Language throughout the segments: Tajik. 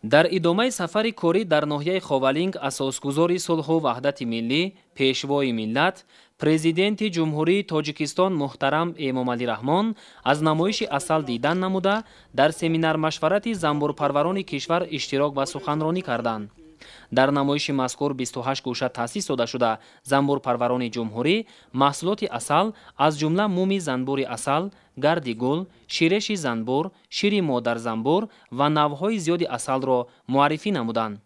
Дар идомаи сафари корӣ дар ноҳияи Ховалинг асосгузори сулҳу ваҳдати миллӣ, пешвои миллат, Президенти Ҷумҳурии Тоҷикистон муҳтарам Эмомалӣ Раҳмон аз намоиши асал дидан намуда, дар семинар-машварати занбурпарварони кишвар иштирок ва суханронӣ карданд. Дар намоиши мазкур 28 гӯша таъсис дода шуда, занбурпарварони ҷумҳурӣ маҳсулоти асал, аз ҷумла муми занбури асал, гарди гул, ширеши занбур, шири модарзанбур ва навъҳои зиёди асалро муаррифӣ намуданд.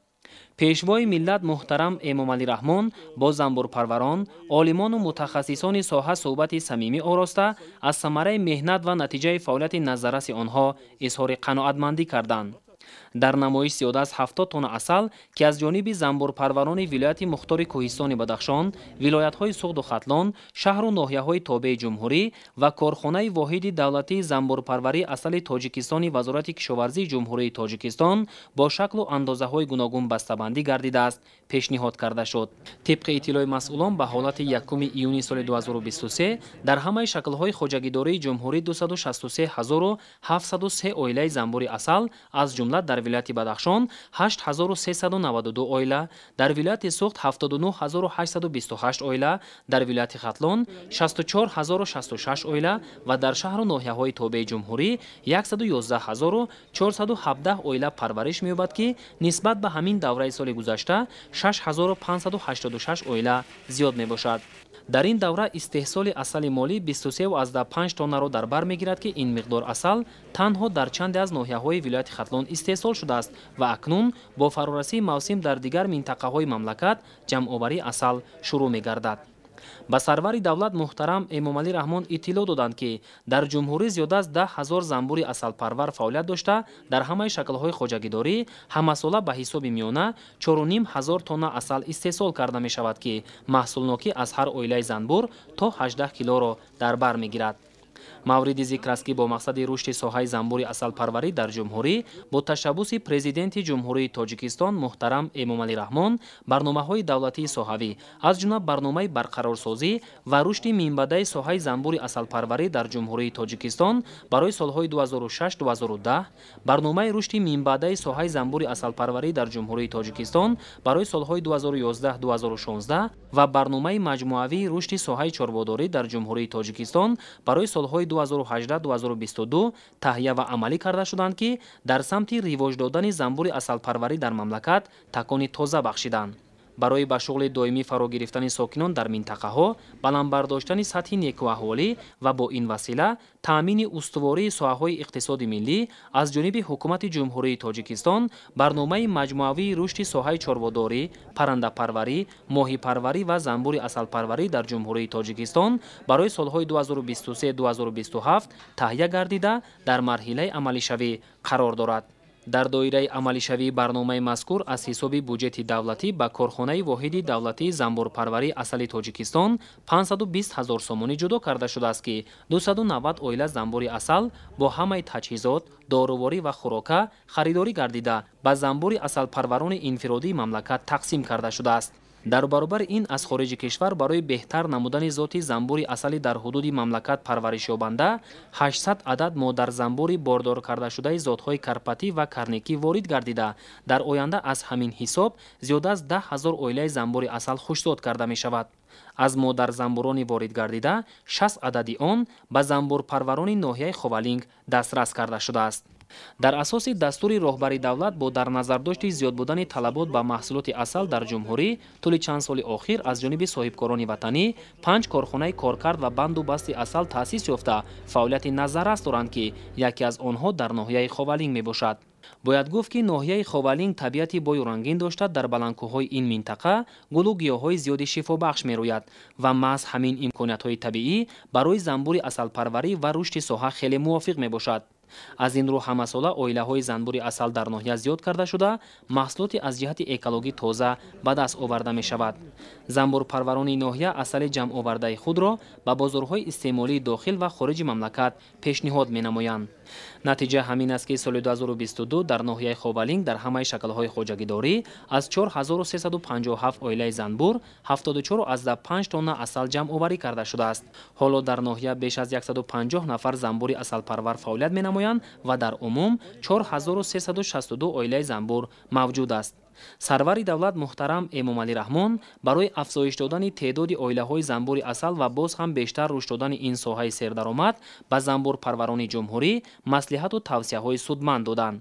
Пешвои миллат муҳтарам Эмомалӣ Раҳмон бо занбурпарварон, олимону мутахассисони соҳа суҳбати самимӣ ороста, аз самараи меҳнат ва натиҷаи фаъолияти назарраси онҳо изҳори қаноатмандӣ карданд. Дар намоиш зиёда аз 70 тонна асал, ки аз ҷониби занбурпарварони вилояти мухтори Кӯҳистони Бадахшон, вилоятҳои Суғду Хатлон, шаҳру ноҳияҳои тобеи ҷумҳурӣ ва корхонаи воҳиди давлатии занбурпарварии асали Тоҷикистони Вазорати кишоварзии Ҷумҳурии Тоҷикистон бо шаклу андозаҳои гуногун бастабандӣ гардидааст, пешниҳод карда шуд. Тибқи иттилои масъулон, ба ҳолати 1 июни соли 2023 дар ҳамаи шаклҳои хоҷагидории ҷумҳурӣ 263 703 оилаи занбури асал, аз ҷумла дар вилояти Бадахшон 8392 оила, дар вилояти Суғд 79 828 оила, дар вилояти Хатлон 64 066 оила ва дар шаҳру ноҳияҳои тобеи ҷумҳурӣ 111 417 оила парвариш меёбад, ки нисбат ба ҳамин давраи соли гузашта 6586 оила зиёд мебошад. Дар ин давра истеҳсоли асали молӣ 23,5 тоннаро дар бар мегирад, ки ин миқдор асал танҳо дар чанде аз ноҳияҳои вилояти Хатлон истеҳсол шудааст ва акнун бо фарорасии мавсим дар дигар минтақаҳои мамлакат ҷамъоварии асал шурӯъ мегардад. Ба сарвари давлат муҳтарам Эмомалӣ Раҳмон иттилоъ доданд, ки дар ҷумҳурӣ зиёда аз 10 000 занбури асалпарвар фаъолият дошта, дар ҳамаи шаклҳои хоҷагидорӣ ҳамасола ба ҳисоби миёна 4,5 ҳазор тонна асал истеҳсол карда мешавад, ки маҳсулнокӣ аз ҳар оилаи занбур то 18 килоро дар бар мегирад. Мавриди зикр аст, ки бо мақсади рушди соҳаи занбури асалпарварӣ дар ҷумҳурӣ бо ташаббуси Президенти Ҷумҳурии Тоҷикистон муҳтарам Эмомалӣ Раҳмон барномаҳои давлатии соҳавӣ, аз ҷумла барномаи барқарорсозӣ ва рушди минбаъдаи соҳаи занбури асалпарварӣ дар Ҷумҳурии Тоҷикистон барои солҳои 2006-2010, барномаи рушди минбаъдаи соҳаи занбури асалпарварӣ дар Ҷумҳурии Тоҷикистон барои солҳои 2011-2016 ва барномаи маҷмӯавии рушди соҳаи чорводорӣ дар Ҷумҳурии Тоҷикистон барои солҳои 2018-2022 таҳия ва амалӣ карда шуданд, ки дар самти ривоҷ додани занбури асалпарварӣ дар мамлакат такони тоза бахшиданд. Барои ба шуғли доимӣ фаро гирифтани сокинон дар минтақаҳо, баланд бардоштани сатҳи некӯаҳволӣ ва бо ин васила таъмини устувории соҳаҳои иқтисоди миллӣ аз ҷониби Ҳукумати Ҷумҳурии Тоҷикистон барномаи маҷмӯавии рушди соҳаи чорводорӣ, паррандапарварӣ, моҳипарварӣ ва занбури асалпарварӣ дар Ҷумҳурии Тоҷикистон барои солҳои 2023-2027 таҳия гардида, дар марҳилаи амалишавӣ қарор дорад. Дар доираи амалишавии барномаи мазкур аз ҳисоби буҷети давлатӣ ба корхонаи воҳиди давлатии занбурпарварии асали Тоҷикистон 520 ҳазор сомонӣ ҷудо карда шудааст, ки 290 оила занбури асал бо ҳамаи таҷҳизот, доруворӣ ва хӯрока харидорӣ гардида, ба занбури асалпарварони инфиродии мамлакат тақсим карда шудааст. Дар баробари ин, аз хориҷи кишвар барои беҳтар намудани зоти занбури асали дар ҳудуди мамлакат парваришёбанда 800 адад модарзанбури бордор кардашудаи зотҳои карпатӣ ва карникӣ ворид гардида, дар оянда аз ҳамин ҳисоб зиёда аз 10 000 оилаи занбури асал хушзод карда мешавад. Аз модарзанбурони ворид гардида 60 адади он ба занбурпарварони ноҳияи Ховалинг дастрас карда шудааст. Дар асоси дастури роҳбари давлат, бо дар назардошти зиёд будани талабот ба маҳсулоти асал дар ҷумҳурӣ, тӯли чанд соли охир аз ҷониби соҳибкорони ватанӣ панҷ корхонаи коркард ва банду басти асал таъсис ёфта, фаъолияти назаррас доранд, ки яке аз онҳо дар ноҳияи Ховалинг мебошад. Бояд гуфт, ки ноҳияи Ховалинг табиати бою рангин дошта, дар баландкӯҳҳои ин минтақа гулу гиёҳҳои зиёди шифобахш мерӯяд ва маҳз ҳамин имкониятҳои табиӣ барои занбури асалпарварӣ ва рушди соҳа хеле мувофиқ мебошад. Аз ин рӯ ҳамасола оилаҳои занбури асал дар ноҳия зиёд карда шуда, маҳсулоти аз ҷиҳати экологӣ тоза ба даст оварда мешавад. Занбурпарварони ноҳия асали ҷамъовардаи худро ба бозорҳои истеъмолии дохил ва хориҷи мамлакат пешниҳод менамоянд. Натиҷа ҳамин аст, ки соли 2022 дар ноҳияи Ховалинг дар ҳамаи шаклҳои хоҷагидорӣ аз 4357 оилаи занбур 74,5 тонна асал ҷамъоварӣ карда шудааст. Ҳоло дар ноҳия беш аз 150 нафар занбури асалпарвар фаъолият менамоянд ва дар умум 4362 оилаи занбур мавҷуд аст. Сарвари давлат муҳтарам Эмомалӣ Раҳмон барои афзоиш додани теъдоди оилаҳои занбури асал ва боз ҳам бештар рушд додани ин соҳаи сердаромад ба занбурпарварони ҷумҳурӣ маслиҳату тавсияҳои судманд доданд.